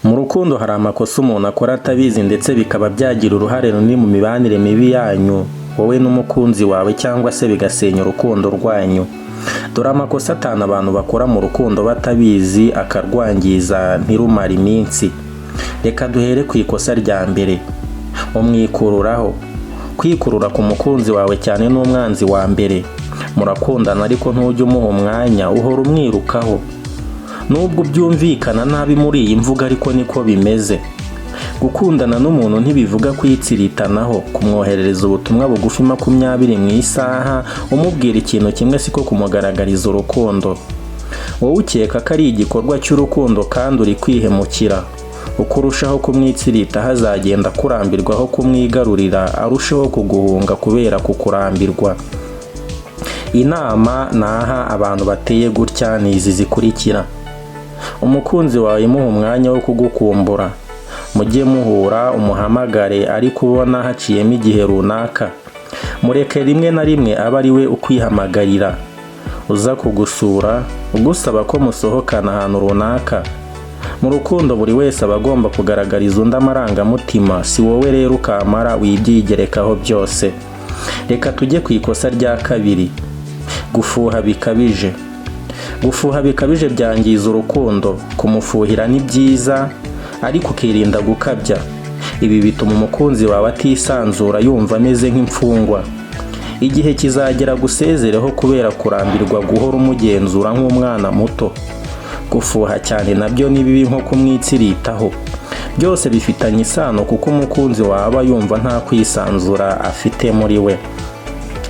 Mu rukundo hari amakosa umuntu akora atabizi, ndetse bikaba byagira uruhare runini mu mibanire mibi yanyu wowe n'umukunzi wawe, cyangwa se bigasenya urukundo rwanyu. Dore amakosa atanu abantu bakora mu rukundo batabizi, akarwangiza ntirumare iminsi. Reka duhere ku ikosa rya mbere: umwikururaho. Kwikurura ku mukunzi wawe cyane ni umwanzi wa mbere. Murakundana ariko ntujya umuha umwanya, uhora umwirukaho. Nubwo byumvikana nabi muri iyi mvugo, ariko niko bimeze. Gukundana n'umuntu ntibivuga kwitsiritanaho. Kumwoherereza ubutumwa bugufi 20 mu isaha umubwira ikintu kimwe siko kumugaragariza urukundo. Wowe ukeka ko ari igikorwa cy'urukundo kandi uri kwihemukira. Uko urushaho kumwitsiritaho, azagenda akurambirwaho kumwigarurira, arusheho kuguhunga kubera kukurambirwa. Inama naha abantu bateye gutya ni izi zikurikira: umukunzi wawe muha umwanya wo kugukumbura. Mujye muhura, umuhamagare ariko ubona haciyemo igihe runaka. Mureke rimwe na rimwe abe ari we ukwihamagarira, uza kugusura, ugusaba ko musohokana ahantu runaka. Mu rukundo buri wese aba agomba kugaragariza undi amarangamutima, si wowe rero ukamara wibyigerekaho byose. Reka tujye ku ikosa rya kabiri: gufuha bikabije. Gufuha bikabije byangiza urukundo. Kumufuhira ni byiza, ariko ukirinda gukabya. Ibi bituma umukunzi wawe atisanzura, yumva ameze nk'imfungwa. Igihe kizagera gusezereho kubera kurambirwa guhora umugenzura nk'umwana muto. Gufuha cyane nabyo ni bibi nko kumwitsiritaho. Byose bifitanye isano, kuko umukunzi wawe aba yumva nta kwisanzura afite muri we.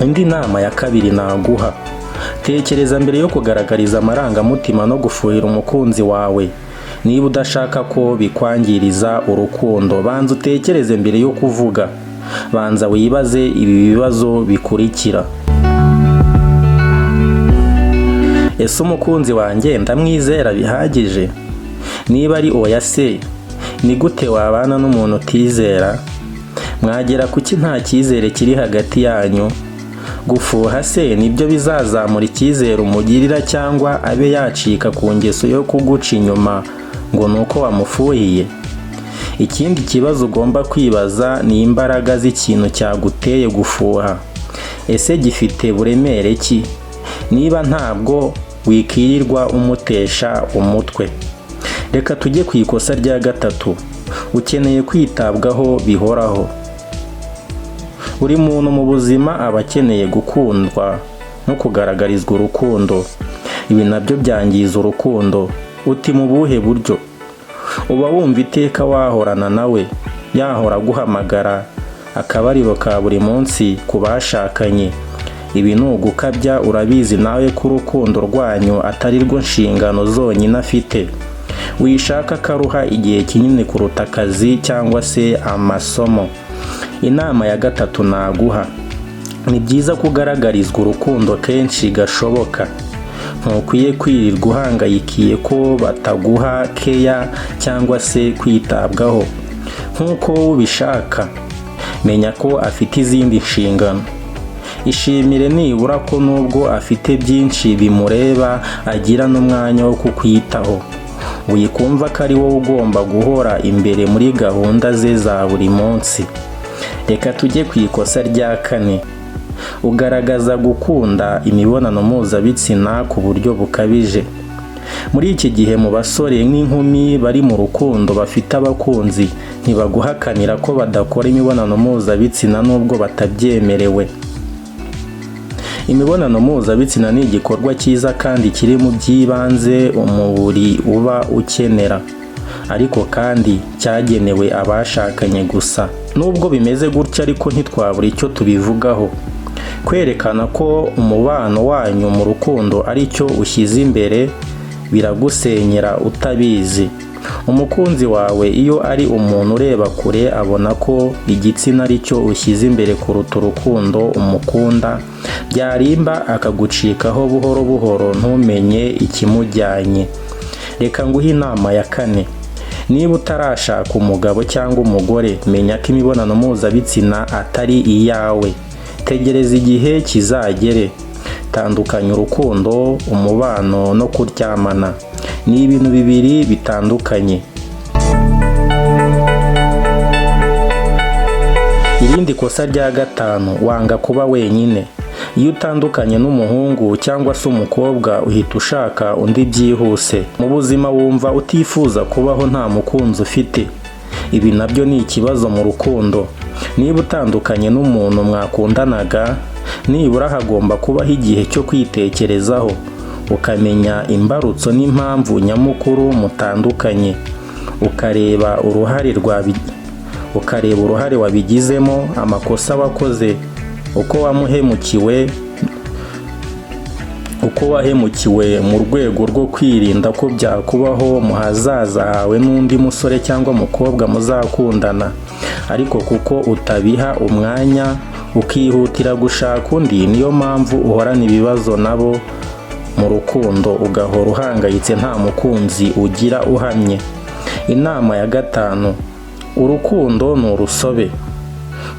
Indi nama ya kabiri naguha: tekereza mbere yo kugaragariza amarangamutima no gufuhira umukunzi wawe. Niba udashaka ko bikwangiriza urukundo, banza utekereze mbere yo kuvuga. Banza wibaze ibi bibazo bikurikira: Ese umukunzi wanjye ndamwizera bihagije? Niba ari oya se, ni gute wabana n'umuntu utizera? Mwagera kuki nta cyizere kiri hagati yanyu? Gufuha se nibyo bizazamura icyizere umugirira, cyangwa abe yacika ku ngeso yo kuguca inyuma ngo ni uko wamufuhiye? Ikindi kibazo ugomba kwibaza ni imbaraga z'ikintu cyaguteye gufuha. Ese gifite buremere ki? Niba ntabwo, wikirirwa umutesha umutwe. Reka tujye ku ikosa rya gatatu: ukeneye kwitabwaho bihoraho. Buri muntu mu buzima aba akeneye gukundwa no kugaragarizwa urukundo. Ibi nabyo byangiza urukundo. Uti: "Mu buhe buryo?" Uba wumva iteka wahorana nawe, yahora aguhamagara, akabariro ka buri munsi ku bashakanye. Ibi ni ugukabya. Urabizi nawe ko urukundo rwanyu atari rwo nshingano zonyine afite. Wishaka akaruha igihe kinini kuruta akazi cyangwa se amasomo. Inama ya gatatu naguha: ni byiza kugaragarizwa urukundo kenshi gashoboka. Ntukwiye kwirirwa uhangayikiye ko bataguha keya cyangwa se kwitabwaho nk'uko wowe ubishaka. Menya ko afite izindi nshingano. Ishimire nibura ko nubwo afite byinshi bimureba, agira n'umwanya wo kukwitaho. Wikumva ko ari wowe ugomba guhora imbere muri gahunda ze za buri munsi. Reka tujye ku ikosa rya kane: ugaragaza gukunda imibonano mpuzabitsina ku buryo bukabije. Muri iki gihe, mu basore n'inkumi bari mu rukundo bafite abakunzi, ntibaguhakanira ko badakora imibonano mpuzabitsina nubwo batabyemerewe. Imibonano mpuzabitsina ni igikorwa cyiza kandi kiri mu by'ibanze umubiri uba ukenera, ariko kandi cyagenewe abashakanye gusa. Nubwo bimeze gutya ariko, ntitwabura icyo tubivugaho. Kwerekana ko umubano wanyu mu rukundo ari cyo ushyize imbere biragusenyera utabizi. Umukunzi wawe iyo ari umuntu ureba kure, abona ko igitsina ari cyo ushyize imbere kuruta urukundo umukunda. Byarimba akagucikaho buhoro buhoro, ntumenye ikimujyanye. Reka nguhe inama ya kane: niba utarashaka umugabo cyangwa umugore, menya ko imibonano mpuzabitsina atari iyawe. Tegereza igihe kizagere. Tandukanya urukundo, umubano no kuryamana. Ni ibintu bibiri bitandukanye. Irindi kosa rya gatanu: wanga kuba wenyine. Iyo utandukanye n'umuhungu cyangwa se umukobwa, uhita ushaka undi byihuse. Mu buzima wumva utifuza kubaho nta mukunzi ufite. Ibi nabyo ni ikibazo mu rukundo. Niba utandukanye n'umuntu mwakundanaga, nibura hagomba kubaho igihe cyo kwitekerezaho, ukamenya imbarutso n'impamvu nyamukuru mutandukanye, ukareba uruhare wabigizemo, amakosa wakoze, uko wamuhemukiwe, uko wahemukiwe, mu rwego rwo kwirinda ko byakubaho mu hazaza hawe n'undi musore cyangwa umukobwa muzakundana. Ariko kuko utabiha umwanya, ukihutira gushaka undi, niyo mpamvu uhorana ibibazo nabo mu rukundo, ugahora uhangayitse, nta mukunzi ugira uhamye. Inama ya gatanu: urukundo ni urusobe,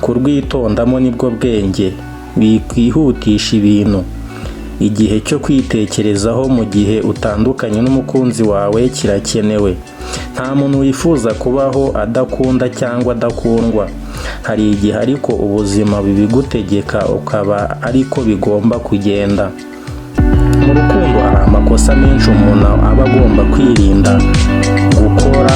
kurwitondamo nibwo bwenge. Wikwihutisha ibintu. Igihe cyo kwitekerezaho mu gihe utandukanye n'umukunzi wawe kirakenewe. Nta muntu wifuza kubaho adakunda cyangwa adakundwa. Hari igihe ariko ubuzima bubigutegeka, ukaba ariko bigomba kugenda. Mu rukundo hari amakosa menshi umuntu aba agomba kwirinda gukora.